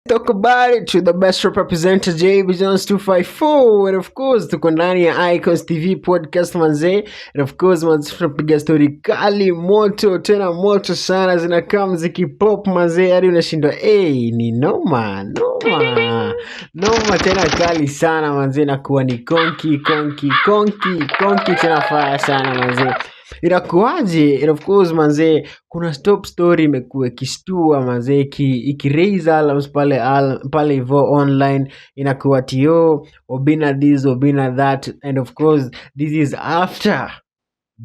Talk about it to the best representative JB Jones 254, and of course tuko ndani ya Icons TV podcast, manzee. And of course, manzee, tunapiga story kali moto tena moto sana, zinakaa zikipop, manzee, hadi unashindwa, hey, ni noma noma noma tena kali sana, manzee, nakuwa ni konki konki konki konki tena fire sana, manzee. Inakuaje? And of course, manzee, kuna top story imekuwa ikishtua, manzee, iki raise alarms pale hivo online. Inakuwa tio Obina this, Obina that, and of course this is after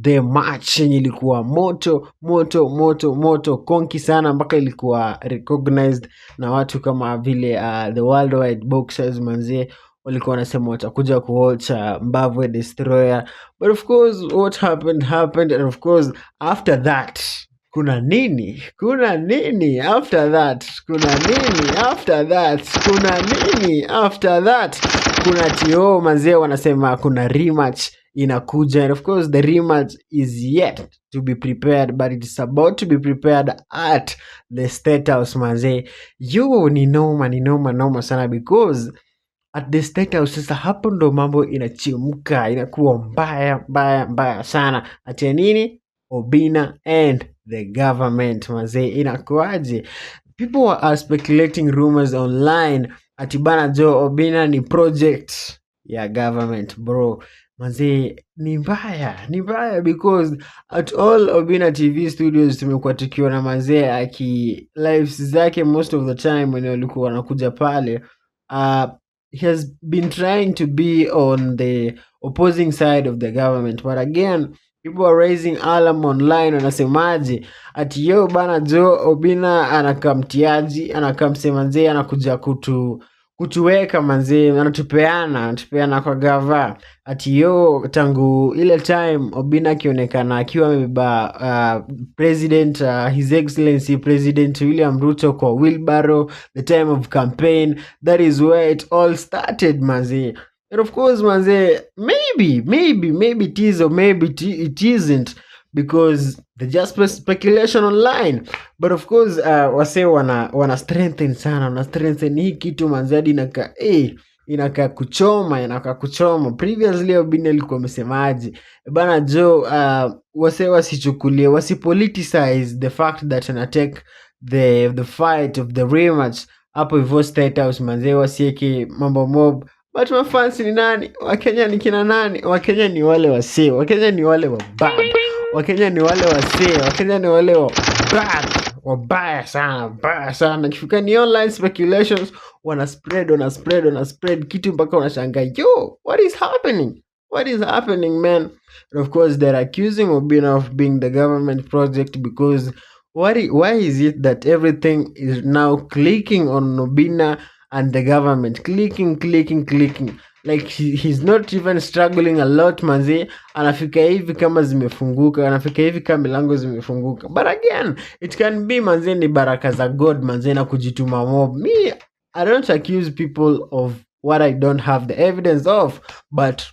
the match yenye ilikuwa moto moto moto moto konki sana, mpaka ilikuwa recognized na watu kama vile the Worldwide Boxers, manzee, walikuwa wanasema watakuja kuwatch Mbavwe Destroyer. But of course what happened happened, and of course after that kuna nini? Kuna nini after that? Kuna nini after that? Kuna nini after that? Kuna tio, manzee, wanasema kuna rematch inakuja, and of course the rematch is yet to be prepared, but it is about to be prepared at the State House, manzee. Yo, ni noma, ni noma noma sana, because at the State House sasa hapo ndo mambo inachemka, inakuwa mbaya mbaya mbaya sana. Ati nini? Obina and the government, manzee, inakuaje? People are speculating rumors online ati bana jo Obina ni project ya government, bro. Manzee, ni mbaya, ni mbaya, because at all Obina TV studios tumekuwa tukiona manzee aki lives zake most of the time when walikuwa wanakuja pale, he has been trying to be on the opposing side of the government. But again, people are raising alarm online, wanasemaje? Ati yo bana jo Obina anakaa mtiaji, anakaa msee, manzee, anakuja kutuweka, manzee, anatupeana kwa gava. Ati yo tangu ile time Obina akionekana akiwa amebeba president, His Excellency President William Ruto kwa wheelbarrow the time of campaign, that is where it all started, manzee. And of course, manzee, maybe maybe maybe it is or maybe it isn't, because they just speculation online. But of course wase wana strengthen sana, wana strengthen hii kitu, manze, hadi inakaa, inakaa kuchoma, inakaa kuchoma. Previously Obina alikuwa amesemaje bana jo? Wase wasichukulie, wasipoliticize the fact that ana take the fight of the rematch hapo hivyo State House, manze, wasieke mambo mob. But mafans ni nani? Wakenya ni kina nani? Wakenya ni wale wasee, Wakenya ni wale wa bad, Wakenya ni wale wasee, Wakenya ni wale wa bad, wabaya sana, baya sana. Ikifika ni online speculations, wana spread, wana spread, wana spread kitu mpaka unashangaa, yo, what is happening? What is happening, man? And of course they're accusing Obina of being the government project because why is it that everything is now clicking on Obina and the government? Clicking, clicking, clicking, like he's not even struggling a lot, manzi. Anafika hivi kama zimefunguka, anafika hivi kama milango zimefunguka. But again, it can be, manzi, ni baraka za God, manzi, na kujituma mob. Me, I don't accuse people of what I don't have the evidence of, but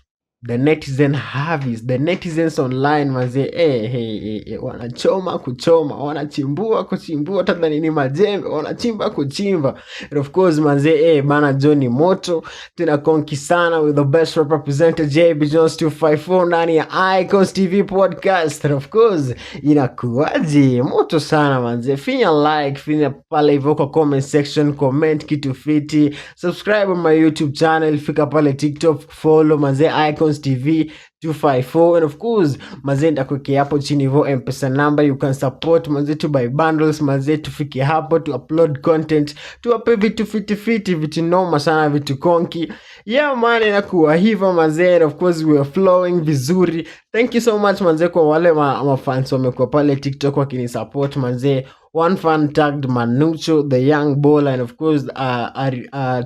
the netizen have is the netizens online, manze, hey, hey, hey, wanachoma kuchoma, wanachimbua kuchimbua, tadhani ni majembe, wanachimba kuchimba. And of course, manze, bana jo ni moto tena konki sana with the best representative JB Jones 254 ndani ya Icons TV podcast. And of course inakuwaje? Moto sana, manze. Finya like, finya pale hivyo kwa comment section, comment kitu fiti, subscribe on my YouTube channel, fika pale TikTok, follow, manze, Icons TV 254. And of course, manze, nitakuwekea hapo chini hivyo Mpesa number, you can support, manze, to buy bundles, manze, tufike hapo to upload content, tuwape vitu fiti fiti, vitu noma sana, vitu konki. Yeah man, inakuwa hivyo, manze. And of course we are flowing vizuri. Thank you so much, manze, kwa wale mafans wamekuwa pale TikTok wakinisupport, manze. One fan tagged Manucho the young baller, and of course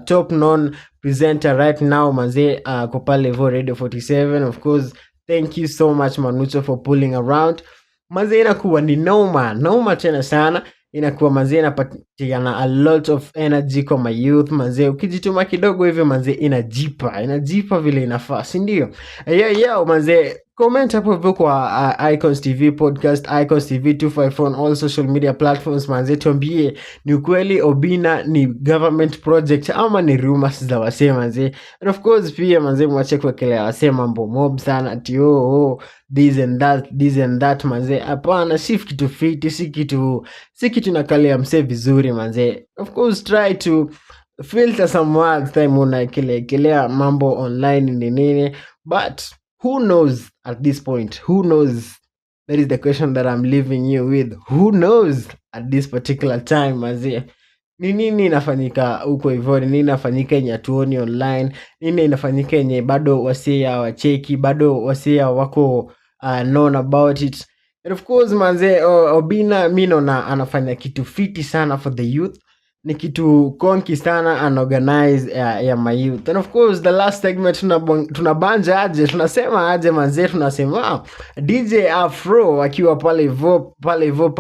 top known presenter right now, manze, kwa pale hivyo Radio 47. Of course, thank you so much, Manucho, for pulling around, manze. Inakuwa ni noma noma tena sana. Inakuwa, manze, inapatiana a lot of energy kwa my youth, manze. Ukijituma kidogo hivyo, manze, inajipa, inajipa vile inafaa, si ndio? Yeah, manze. Comment hapo hivyo kwa Icons TV Podcast, Icons TV 254 on all social media platforms manze, tuambie ni ukweli Obina ni government project ama ni rumors za wasee manze. And of course pia manze, mwache kuwekelea wasee mambo mob sana ati oh, this and that, this and that manze. Hapana, si kitu fiti, si kitu inakalia msee vizuri manze. Of course try to filter some words time unaekelekelea mambo online ni nini, but who knows at this point? Who knows? That is the question that I'm leaving you with. Who knows at this particular time manze? Ni nini inafanyika huko hivyo? Ni nini inafanyika yenye hatuoni online? Nini inafanyika yenye bado wasee hawacheki, bado wasee wako known about it? And of course manze, Obina mi naona anafanya kitu fiti sana for the youth, ni kitu konki sana anaorganize ya mayouth. And of course the last segment, tunabanja aje, tunasema aje manze? Tunasema DJ Afro akiwa pale hivo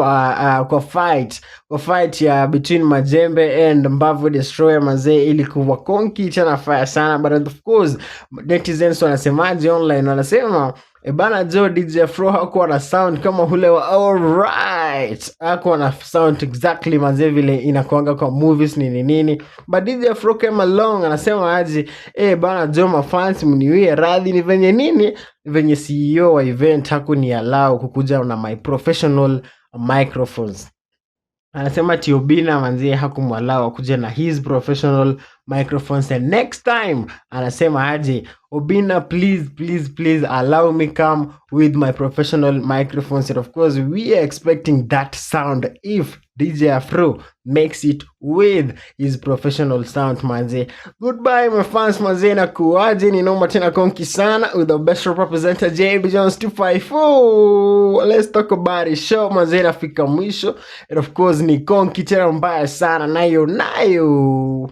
kwa fight ya between Majembe and Mbavu Destroyer manze, ilikuwa konki tena fire sana. But of course netizens wanasemaje online? Wanasema, "E bana jo, DJ Afro hakuwa na sound kama ule wa alright, hakuwa na sound exactly manze vile inakuanga kwa movies, nini nini." But DJ Afro came along, anasema aje? "Eh bana jo, mafans mniwie radhi, ni venye nini, venye CEO wa event hakuni allow kukuja na my professional microphones." Anasema ati Obina manzie hakumwallow kuja na his professional microphones, and next time anasema aje? "Obina, please, please, please allow me come with my professional microphones." And of course we are expecting that sound if DJ Afro makes it with his professional sound manze. Goodbye my fans manze, na kuaje? Ni noma tena konki sana with the best representative JB Jones 254. Let's talk about it show manze nafika mwisho, and of course ni konki tena mbaya sana nayo nayo.